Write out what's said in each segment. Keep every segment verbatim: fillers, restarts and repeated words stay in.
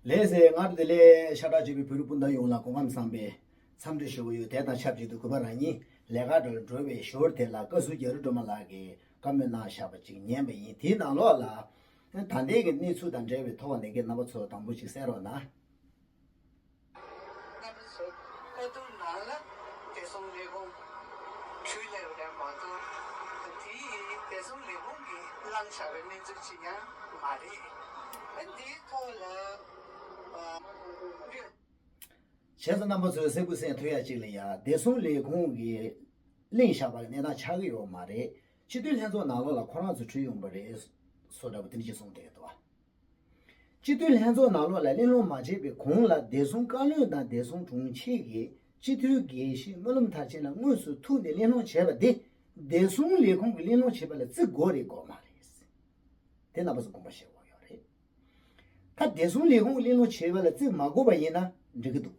ལགས་སེ། སྔར་དེ་ལས་ཤ་ཁྲག་གཅིག་པའི་བོད་རིགས་སྤུན་ཟླ་ཡོངས་ལ་སྐུ་ཁམས་བཟང་པའི་འཚམས་འདྲི་ཞུ་གི་ཡོད། དེ་དང་ཆབས་ཅིག་ཏུ་གུས་པ་རང་ཉིད་ལས་ཀ་འགྲོ་འགྲོ་བའི་ཞོར་དེ་ལ་བཀའ་ཟུར་རྒྱ་རི་སྒྲོལ་མ་ལགས་ཀྱིས་བཀའ་མོལ་གནང་བཞག་པ་ཅིག་ཉན་པ་ཡིན། དེའི་ནང་ལོགས་ལ་ད་ལྟའི་གི་གནས་ཚུལ་དང་འབྲེལ་བའི་ཐོག་ནས་ཀྱི་རྣམ་པ་ཚོ་དང་པོ་ཅིག་གསན་རོགས་གནང་། རྣམ་པ་ཚོ་ད་དུང་ནང་ལ་བདེ་སྲུང་ལས་ཁུངས་འཕྲུལ་ལས་རེད་མ་གཏོགས། དེ་ཡིས་བདེ་སྲུང་ལས་ཁུངས་ཀྱིས་བླངས་བཞག་པའི་གནས་ཚུལ་ཅིག་ཡང་མ་རེད། ཨ་འདིའི་ཐོག་ལ་ཨ། བྱས་ཙང་རྣམ་པ་ཚོས་གསལ་པོ་གསན་ཐུབ་ཡ་ཅིག་ལ་ཡ། བདེ་སྲུང་ལས་ཁུངས་ཀྱིས་གླེང་བཞག་པ་གི་གནས་སྟངས་ཆགས་ཀྱི་ཡོད་མ་རེད། སྤྱི་འཐུས་ལྷན་ཚོགས་ནང་ལོགས་ལ་ཁོ་རང་ཚོ་འཁྲུལ་ཡོང་པ་རེད་སོ་འདྲ་པོ་དེ་འདྲ་ཅིག་གསུངས་བསྡད་ཀྱི་འདུག་བ། སྤྱི་འཐུས་ལྷན་ཚོགས་ནང་ལོགས་ལ་གླེང་སློང་མ་བྱས་པའི་གོང་ལ་བདེ་སྲུང་བཀའ་བློན་དང་བདེ་སྲུང་དྲུང་ཆེ་གིས་སྤྱི་འཐུས་དགེ་བཤེས་སྨོན་ལམ་མཐར་ཕྱིན་ལ་དངོས་སུ་ཐུག་ནས་གླེང་སློང་བྱས་པ་དེ་བདེ་སྲུང་ལས་ཁུངས་ཀྱིས་གླེང་སློང་བྱས་པ་ལ་བརྩི་དགོས་རེད་དགོས་མ་རེད། དེ་རྣམ་པ་ཚོ་དགོངས་པ་བཞེས་དགོས་ཡོད་རེད། ད་བདེ་སྲུང་ལས་ཁུངས་གླེང་སློང་བྱས་པ་ལ་བརྩི་མ་དགོས་པ་ཡིན་ན་འགྲིག་གི་འདུག་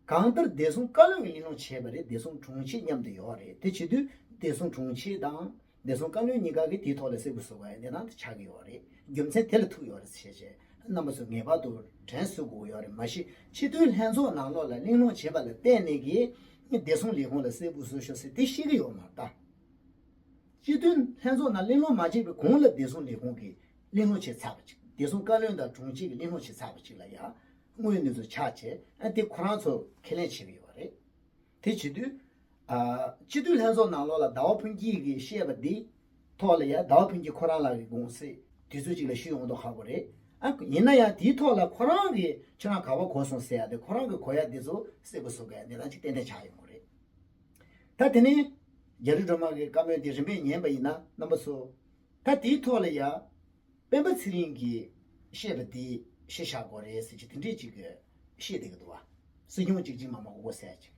གང་ལྟར་བདེ་སྲུང་བཀའ་བློན་གྱིས་གླེང་སློང་བྱས་པ་རེད། བདེ་སྲུང་དྲུང་ཆེ་མཉམ་དུ་ཡོད་རེད། དེ་བྱེད་དུས་བདེ་སྲུང་དྲུང་ཆེ་དང་བདེ་སྲུང་བཀའ་བློན་གཉིས་ཀ་གིས་དེའི་ཐོག་ལ་གསལ་པོ་བཟོ་དགོས་ཡ་གནས་སྟངས་དེ་ཆགས་ཀྱི་ཡོད་རེད། རྒྱུ་མཚན་དེ་ལ་ཐུག་ཡོད་རེད་ཟེར་བྱས། རྣམ་པ་ཚོས་ངེས་པར་དུ་དྲན་གསོ་དགོས་ཡོད་རེད། མ་གཞི་སྤྱི་འཐུས་ལྷན་ཚོགས་ནང་ལོགས་ལ་གླེང་སློང་བྱས་པ་ལ་བརྟེན་ནས་ཀྱི་བདེ་སྲུང་ལས་ཁུངས་ལ་གསལ་པོ་བཟོ་ཤོག་ཟེར་དེ་བཤད་ཀྱི་ཡོད་མ་རེད་ད། སྤྱི་འཐུས་ལྷན་ཚོགས་ནང་གླེང་སློང་མ་བྱས་པའི་གོང་ལ་བདེ་སྲུང་ལས་ཁུངས་ཀྱིས་གླེང་སློང་བྱས་ཚར་བ་ཅིག་བདེ་སྲུང་བཀའ་བློན་དང་དྲུང་ཆེ་གིས་གླེང་སློང་བྱས་ཚར་བ་ཅིག་ལ་ཡ་དངོས་ཡོད་གནས་ཚུལ་ཆགས་བྱས། ཨ་དེ་ཁོ་རང་ཚོ་ཁས་ལེན་བྱེད་ཀྱི་ཡོད་རེད། དེ་བྱེད་དུས། ཨ། སྤྱི་འཐུས་ལྷན་ཚོགས་ནང་ལོགས་ལ་ཟླ་བ་ཕུན་སྐྱིད་ཀྱིས་བཤད་པ་འདི་ཐོག་ལ་ཡ་ཟླ་བ་ཕུན་སྐྱིད་ཁོ་རང་ལ་གི་དགོངས་སེལ་དུས་ཚོད་ཅིག་ལ་ཞུས་ཡོང་མདོག་ཁ་པོ་རེད། ཨ་ཡིན་ན་ཡང་དེའི་ཐོག་ལ་ཁོ་རང་གིས་ཁྱེད་རང་ག་པར་གོ་སོང་ཟེར་ཡ་དེ་ཁོ་རང་གིས་གོ་ཡ་དེ་ཚོ་གསལ་པོ་བཟོ་དགོས་ཡ་གནས་སྟངས་ཅིག་ཏན་ཏན་ཆགས་ཡོང་གི་རེད། ད་དེ་ནས་རྒྱ་རི་སྒྲོལ་མ་གི་བཀའ་མོལ་དེ་རིམ་པས་ཉན་པ་ཡིན་ན་རྣམ་པ་ཚོ། ད་དེའི་ཐོག་ལ་ཡ། སྤེན་པ་ཚེ་རིང་གིས་བཤད་པ་དེ་གཞི་བཞག་དགོས་རེད་ཟེར་གྱི་དེ་འདྲས་ཅིག་གི་བཤད་བསྡད་ཀྱི་འདུག་བ། སྲིད་སྐྱོང་གཅིག་གཅིག་མ་མ་གོ་གོ་ཟེར་ཅིག་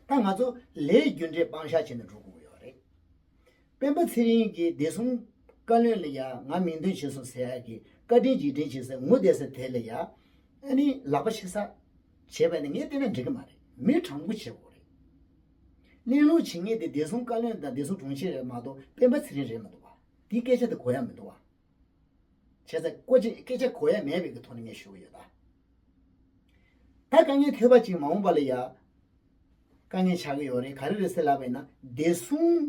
ད་ང་ཚོ་ལས་རྒྱུ་འབྲས་སྤང་བཞག་བྱས་ནས་འགྲོ་དགོས་ཀྱི་ཡོད་རེད། སྤེན་པ་ཚེ་རིང་གིས་བདེ་སྲུང་བཀའ་བློན་ལ་ཡ་ང་མིང་འདོན་བྱས་སོང་ཟེར་ཡ་གི་བཀའ་དྲིན་རྗེས་དྲན་བྱེད་ས་ངོ་བསྡད་ས་དེ་ལ་ཡ། ཨ་ནི་ལག་པ་ཕྱེ་ས་བྱས་པ་ནི་ངས་བལྟས་ན་འགྲིག་གི་མ་རེད། མི་དྲང་པོ་བྱེད་དགོས་རེད། གླེང་སློང་བྱེད་མཁན་དེ་བདེ་སྲུང་བཀའ་བློན་དང་བདེ་སྲུང་དྲུང་ཆེ་རེད་མ་གཏོགས་སྤེན་པ་ཚེ་རིང་རེད་མི་འདུག་བ། དེའི་སྐད་ཆ་དེ་གོ་ཡ་མི་འདུག་བ། བྱས་ཙང་སྐད་ཆ་སྐད་ཆ་གོ་ཡ་མེད་པའི་གི་ཐོག་ནས་ངས་ཞུ་གི་ཡོད་ད། ད་དཀའ་ངལ་ཐེབས་པ་ཅིག་མ་འོངས་པ་ལ་ཡ། དཀའ་ངལ་ཆགས་ཀྱི་ཡོད་རེད། ག་རེ་རེད་ཟེར་ལབ་པ་ཡིན་ན་བདེ་སྲུང་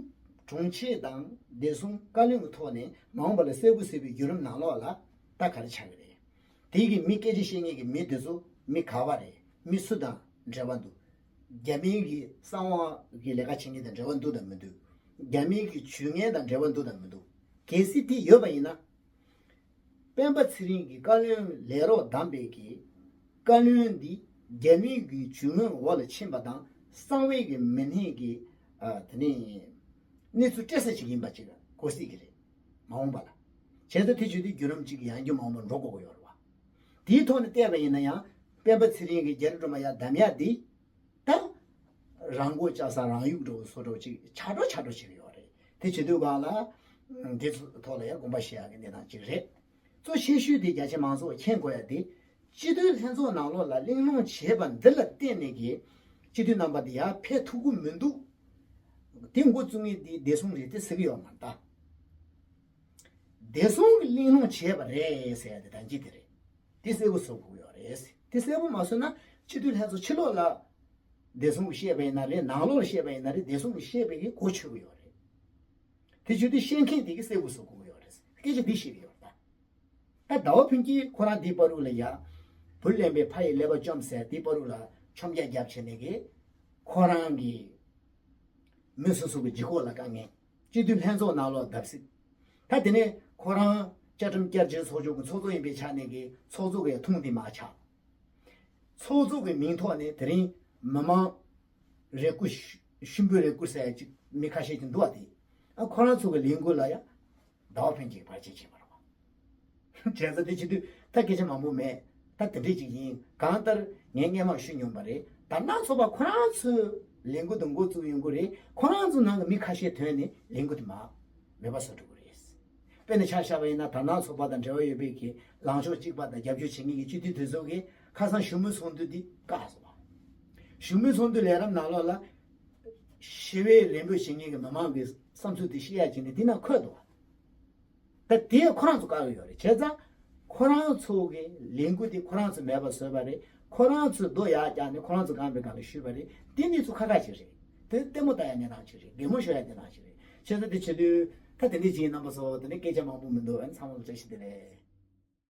དྲུང་ཆེ་དང་བདེ་སྲུང་བཀའ་བློན་གྱི་ཐོག་ནས་མ་འོངས་པ་ལ་གསལ་པོ་གསལ་པོའི་བརྒྱུད་རིམ་ནང་ལོགས་ལ་ད་ག་རེ་ཆགས་ཀྱི་རེད། དེ་གི་མི་སྐད་ཆ་བཤད་མཁན་གྱི་མི་དེ་ཚོ་མི་ག་བ་རེད། མི་སུ་དང་འབྲེལ་བ་འདུག་རྒྱ་མིའི་གི་གསང་བ་གི་ལས་ཀ་བྱེད་མཁན་དང་འབྲེལ་བ་འདུག་དང་མི་འདུག་རྒྱ་མིའི་གི་ཇུས་ངན་དང་འབྲེལ་བ་འདུག་དང་མི་འདུག་གལ་སྲིད་དེ་ཡོད་པ་ཡིན་ན། སྤེན་པ་ཚེ་རིང་གི་བཀའ་བློན་ལས་རོགས་བདམས་པའི་གི་བཀའ་བློན་འདི་རྒྱ་མིའི་གི་ཇུས་ངན་འོག་ལ་ཕྱིན་པ་དང་གསང་བའི་གི་མི་སྣའི་གི་ཨ་དེ་ནི་གནས་ཚུལ་སྤྲད་ས་ཞིག་ཡིན་པ་ཅིག་གོ་སྲིད་ཀྱི་རེད། མ་འོངས་པ་ལ། བྱས་ཙང་དེ་བྱེད་དུས་བརྒྱུད་རིམ་གཅིག་གི་ཡང་རྒྱུ་མ་འོངས་པར་འགྲོ་དགོས་ཀྱི་ཡོད་རེད་བ། དེའི་ཐོག་ནས་བལྟས་པ་ཡིན་ན་ཡང་སྤེན་པ་ཚེ་རིང་གིས་རྒྱ་རི་སྒྲོལ་མ་ཡར་བདམས་ཡག་འདི་ད་རང་མགོ་བཅག་ས་རང་གཡུག་འགྲོ་བཟོ་འདྲ་ཅིག་ཆགས་འགྲོ་ཆགས་འགྲོ་བྱེད་ཀྱི་ཡོད་རེད། དེ་བྱེད་དུས་སྒང་ལ་འདི་ཚོ་ཐོག་ལ་ཡང་དགོངས་པ་བཞེས་ཡག་གི་གནས་སྟངས་གཅིག་རེད། གཙོ་ཆེ་ཤོས་དེ་རྒྱ་ཆེ་མང་ཚོགས་མཁྱེན་དགོས་ཡག་དེ། སྤྱི་འཐུས་ལྷན་ཚོགས་ནང་ལོགས་ལ་གླེང་སློང་བྱས་པ་འདི་ལ་བརྟེན་ནས་ཀྱི་སྤྱི་འཐུས་རྣམ་པ་དེ་ཡར་ཕེབས་ཐུབ་ཀྱི་མི་འདུག་དེ་འགོ་བཙུགས་མཁན་དེ་བདེ་སྲུང་རེད་དེ་ཟེར་གྱི་ཡོད་མ་རེད་ད། བདེ་སྲུང་གིས་གླེང་སློང་བྱས་པ་རེད་ཟེར་ཡ་དེ་ད་གཅིག་དེ་རེད། དེ་གསལ་པོ་བཟོ་དགོས་ཡོད་རེད། དེ་གསལ་པོ་མ་བཟོས་ན་སྤྱི་འཐུས་ལྷན་ཚོགས་ཕྱི་ལོགས་ལ་བདེ་སྲུང་གིས་བཤད་པ་ཡིན་ན་རེད། ནང་ལོགས་ལ་བཤད་པ་ཡིན་ན་རེད། བདེ་སྲུང་གིས་བཤད་པའི་གི་གོ་ཆོད་ཀྱི་ཡོད་རེད། དེ་བྱེད་དུས་བཤད་མཁན་དེ་གིས་གསལ་པོ་བཟོ་དགོས་ཀྱི་ཡོད་རེད། སྐད་ཆ་འདི་བཤད་ཀྱི་ཡོད་རེད་ད། ད་ཟླ་བ་ཕུན་སྐྱིད་ཁོ་རང་འདིའི་བར་དུ་ལ་ཡ། བུ་གླེན་པས་ཕ་ཡི་ཀླད་པ་བཅོམ་ཟེར་དེའི་བར་དུ་ལ་མཆོང་རྒྱག་རྒྱབ་བྱས་ནས་གི་ཁོ་རང་གི་མི་སོ་སོ་གི་ལྗིད་ཁོག་ལ་དཀའ་ངལ། སྤྱི་འཐུས་ལྷན་ཚོགས་ནང་ལོགས་བརྡབ་གསིག་ད་དེ་ནས་ཁོ་རང་བཅའ་ཁྲིམས་བསྐྱར་བཅོས་ཚོགས་ཆུང་གི་ཚོགས་གཙོ་ཡིན་པའི་ཆ་ནས་ཀྱི་ཚོགས་གཙོ་གི་ཐུང་དེ་མར་ཆག་ཚོགས་གཙོ་གི་མིང་ཐོག་ནས་དེ་རིང་མི་མང་རེ་སྐུལ་ཤུ་ཤུན་པོའི་རེ་སྐུལ་ཟེར་ཡ་ཅིག་མི་ཁ་ཤས་ཀྱིས་འདུག་བ་དེ། ཨ་ཁོ་རང་ཚོ་གི་ལས་འགུལ་ལ་ཡ་ཟླ་བ་ཕུན་སྐྱིད་བར་ཆད་བྱས་པ་རེད་བ། བྱས་ཙང་དེ་བྱེད་དུས་ད་སྐད་ཆ་མང་པོ་མེད། ད་དེ་འདྲས་ཅིག་ཡིན། གང་ལྟར་ངས་སྔན་མ་ཞུས་མྱོང་པ་རེད། དར་ནག་ཚོགས་པ་ཁོ་རང་ཚོས་ལས་འགུལ་དང་འགོ་བཙུགས་ཡོང་གི་རེད། ཁོ་རང་ཚོ་ནང་གི་མི་ཁ་ཤས་ཐོན་ནས་ལས་འགུལ་དེ་མར་མེད་པ་བཟོ་འགྲོ་གི་རེད། དཔེར་ན་ཆ་བཞག་པ་ཡིན་ན་དར་ནག་ཚོགས་པ་དང་འབྲེལ་བ་ཡོད་པའི་གི་ལངས་ཕྱོགས་གཅིག་པ་དང་རྒྱབ་སྐྱོར་བྱེད་མཁན་གྱི་སྤྱི་འཐུས་དེ་ཚོ་གིས་ཁ་སང་བཞུགས་མོལ་ཚོགས་འདུ་འདི་བཀག་སོང་བ། བཞུགས་མོལ་ཚོགས་འདུ་ལས་རིམ་ནང་ལོགས་ལ་ཞི་བའི་རེ་འབོད་བྱེད་མཁན་གྱི་མི་མང་གི་བསམ་ཚུལ་དེ་བཤད་ཡ་བྱས་ནས་འདི་ན་འཁོད་འདུག་བ། ད་དེ་ཁོ་རང་ཚོ་བཀག་གི་ཡོད་རེད། བྱས་ཙང་། ཁོ་རང་ཚོ་གི་ལས་འགུལ་དེ་ཁོ་རང་ཚོ་མེད་པ་བཟོས་པ་རེད། ཁོ་རང་ཚོས་རྡོ་ཡར་བཀྱགས་ནས་ཁོ་རང་ཚོ་སྒང་པའི་སྒང་ལ་གཞུས་པ་རེད། དེ་གནས་ཚུལ་ཁ་ཁ་ཅིག་རེད། དེ་ལྟད་མོ་ལྟ་ཡ་ནི་རང་ཅིག་རེད། གད་མོ་ཤོར་ཡ་ནི་རང་ཅིག་རེད། བྱས་ཙང་དེ་བྱེད་དུས་ད་དེ་འདྲའི་ཅིག་རྣམ་པ་ཚོ་དེ་འདྲའི་སྐད་ཆ་མང་པོ་མི་འདུག་ཨ་ནི་ཚང་མ་ལ་བཀྲ་ཤིས་བདེ་ལེགས།